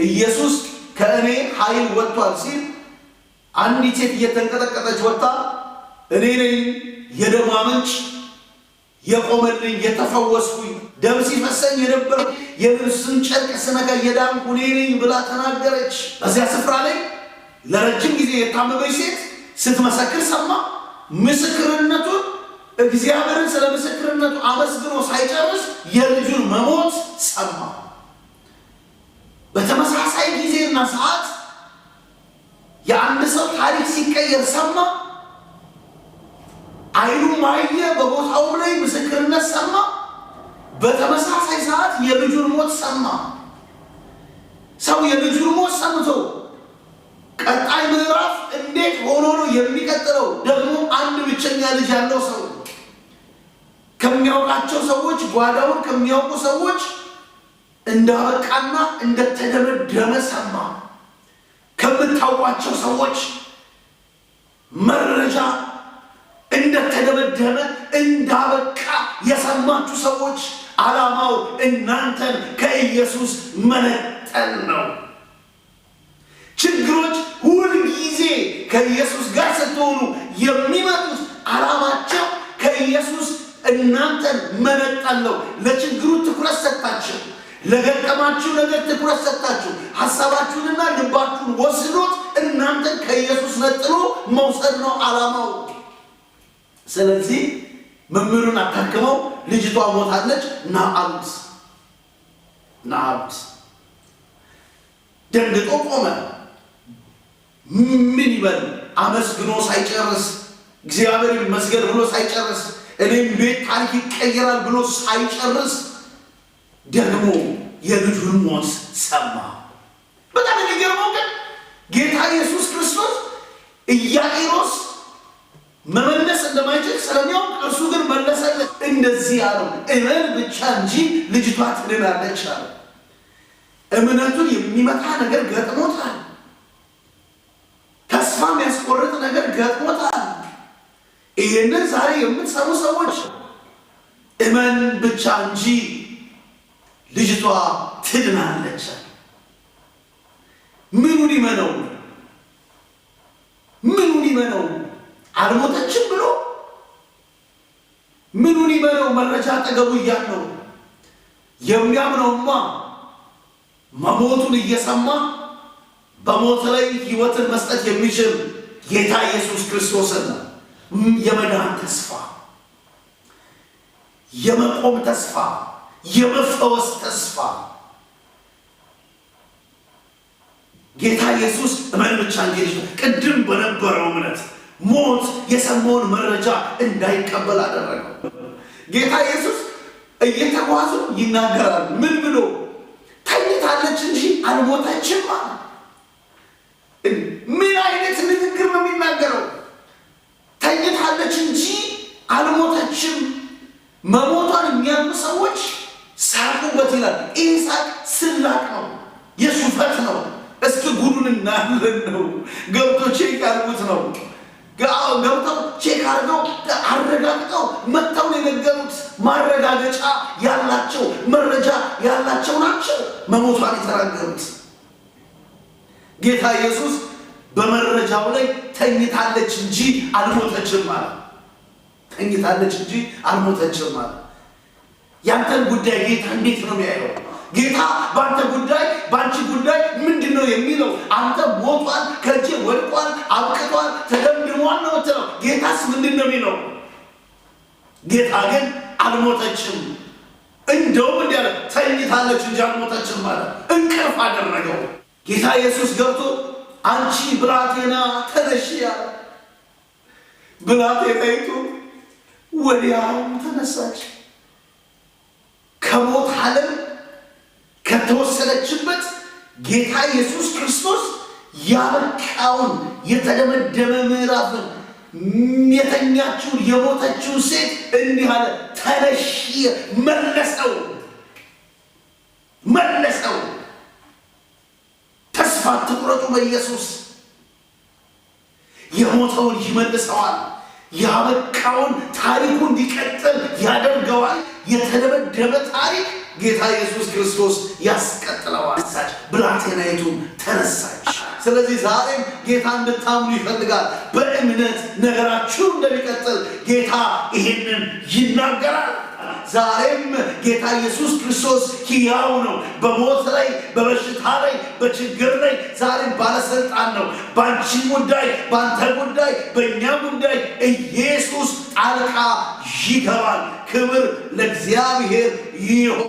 ኢየሱስ ከእኔ ኃይል ወጥቷል ሲል አንዲት ሴት እየተንቀጠቀጠች ወጥታ እኔ ነኝ የደሟ ምንጭ የቆመልኝ፣ የተፈወስኩኝ፣ ደም ሲፈሰኝ የነበር፣ የልብሱን ጨርቅ ስነካ የዳንኩ እኔ ነኝ ብላ ተናገረች። በዚያ ስፍራ ላይ ለረጅም ጊዜ የታመመች ሴት ስትመሰክር ሰማ። ምስክርነቱን እግዚአብሔርን ስለ ምስክርነቱ አመስግኖ ሳይጨርስ የልጁን መሞት ሰማ። በተመሳሳይ ጊዜና ሰዓት የአንድ ሰው ታሪክ ሲቀየር ሰማ። አይኑም አየ፣ በቦታውም ላይ ምስክርነት ሰማ። በተመሳሳይ ሰዓት የልጁን ሞት ሰማ። ሰው የልጁን ሞት ሰምቶ ቀጣይ ምዕራፍ እንዴት ሆኖ ነው የሚቀጥለው? ደግሞ አንድ ብቸኛ ልጅ ያለው ሰው ከሚያውቃቸው ሰዎች፣ ጓዳውን ከሚያውቁ ሰዎች እንዳበቃና እንደተደመደመ ሰማ። ከምታውቋቸው ሰዎች መረጃ እንደተደመደመ፣ እንዳበቃ የሰማችሁ ሰዎች ዓላማው እናንተን ከኢየሱስ መነጠል ነው። ችግሮች ሁልጊዜ ከኢየሱስ ጋር ስትሆኑ የሚመጡት ዓላማቸው ከኢየሱስ እናንተን መነጠል ነው። ለችግሩ ትኩረት ሰጣችሁ፣ ለገጠማችሁ ነገር ትኩረት ሰጣችሁ፣ ሀሳባችሁንና ልባችሁን ወስዶት እናንተን ከኢየሱስ ነጥሎ መውሰድ ነው ዓላማው። ስለዚህ መምህሩን አታክመው፣ ልጅቷ ሞታለች፣ ና አሉት። ና አሉት። ደንግጦ ቆመ። ምን ይበል? አመስግኖ ሳይጨርስ፣ እግዚአብሔር ይመስገን ብሎ ሳይጨርስ፣ እኔም ቤት ታሪክ ይቀየራል ብሎ ሳይጨርስ ደግሞ የልጁን ሞት ሰማ። በጣም የሚገርመው ግን ጌታ ኢየሱስ ክርስቶስ ኢያኢሮስ መመለስ እንደማይችል ስለሚያውቅ እርሱ ግን መለሰለት። እንደዚህ አለው፣ እመን ብቻ እንጂ ልጅቷ ትድናለች አለው። እምነቱን የሚመታ ነገር ገጥሞታል። ተስፋ የሚያስቆርጥ ነገር ገጥሞታል። ይህንን ዛሬ የምትሰሙ ሰዎች እመን ብቻ እንጂ ልጅቷ ትድናለች። ምኑን ይመነው? ምኑን ይመነው? አልሞተችም ብሎ ምኑን ይመነው? መረጃ አጠገቡ እያለው የሚያምነውማ መሞቱን እየሰማ በሞት ላይ ሕይወትን መስጠት የሚችል ጌታ ኢየሱስ ክርስቶስን ነው። የመዳን ተስፋ፣ የመቆም ተስፋ፣ የመፈወስ ተስፋ ጌታ ኢየሱስ እመን ብቻ እንጂ ቅድም በነበረው እምነት ሞት የሰማውን መረጃ እንዳይቀበል አደረገው። ጌታ ኢየሱስ እየተጓዙ ይናገራል። ምን ብሎ? ተኝታለች እንጂ አልሞተችም። ምን አይነት ንግግር ነው የሚናገረው? ተኝታለች እንጂ አልሞተችም። መሞቷን የሚያውቁ ሰዎች ሳቁበት ይላል። ይህ ሳቅ ስላቅ ነው፣ የሹፈት ነው። እስኪ ጉዱን እናያለን ነው። ገብቶ check ያድርጉት ነው። ገብተው check አድርገው አረጋግጠው መጥተው የነገሩት። ማረጋገጫ ያላቸው፣ መረጃ ያላቸው ናቸው መሞቷን የተናገሩት። ጌታ ኢየሱስ በመረጃው ላይ ተኝታለች እንጂ አልሞተችም አለ። ተኝታለች እንጂ አልሞተችም አለ። ያንተን ጉዳይ ጌታ እንዴት ነው የሚያየው? ጌታ በአንተ ጉዳይ፣ በአንቺ ጉዳይ ምንድን ነው የሚለው? አንተ ሞቷል፣ ከእጄ ወድቋል፣ አብቅቷል፣ ተደምድሟል ነው የምትለው። ጌታስ ምንድን ነው የሚለው? ጌታ ግን አልሞተችም፣ እንደውም እንዲህ አለ፣ ተኝታለች እንጂ አልሞተችም አለ። እንቅልፍ አደረገው። ጌታ ኢየሱስ ገብቶ አንቺ ብላቴና ተነሺ አለ። ብላቴናይቱ ወዲያው ተነሳች። ከሞት ዓለም ከተወሰደችበት ጌታ ኢየሱስ ክርስቶስ ያበቃውን የተደመደመ ምዕራፍን የተኛችውን የሞተችውን ሴት እንዲህ አለ፣ ተነሺ። መለሰው፣ መለሰው። ተስፋ አትቁረጡ በኢየሱስ። የሞተውን ይመልሰዋል። ያበቃውን ታሪኩ እንዲቀጥል ያደርገዋል። የተደመደመ ታሪክ ጌታ ኢየሱስ ክርስቶስ ያስቀጥለዋል። ብላቴናይቱም ተነሳች። ስለዚህ ዛሬም ጌታ እንድታምኑ ይፈልጋል። በእምነት ነገራችሁ እንደሚቀጥል ጌታ ይሄንን ይናገራል። ዛሬም ጌታ ኢየሱስ ክርስቶስ ሕያው ነው። በሞት ላይ፣ በበሽታ ላይ፣ በችግር ላይ ዛሬም ባለስልጣን ነው። በአንቺ ጉዳይ፣ በአንተ ጉዳይ፣ በእኛ ጉዳይ ኢየሱስ ጣልቃ ይገባል። ክብር ለእግዚአብሔር ይሁን።